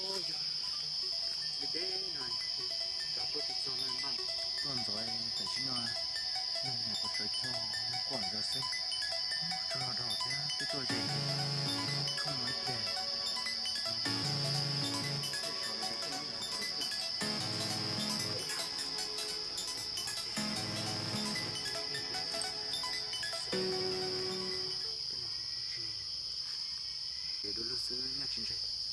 Ub, yog deb deb no, tsam tuaj tsis txog no npaj tuaj ntxov tam sim no, nag hmo qhov sawv txog quaj ntawd xwb. Tsaug zog thiab twb tuaj ze, khoom ib pliag. Ces du lug xwb nyaj tsis ntse.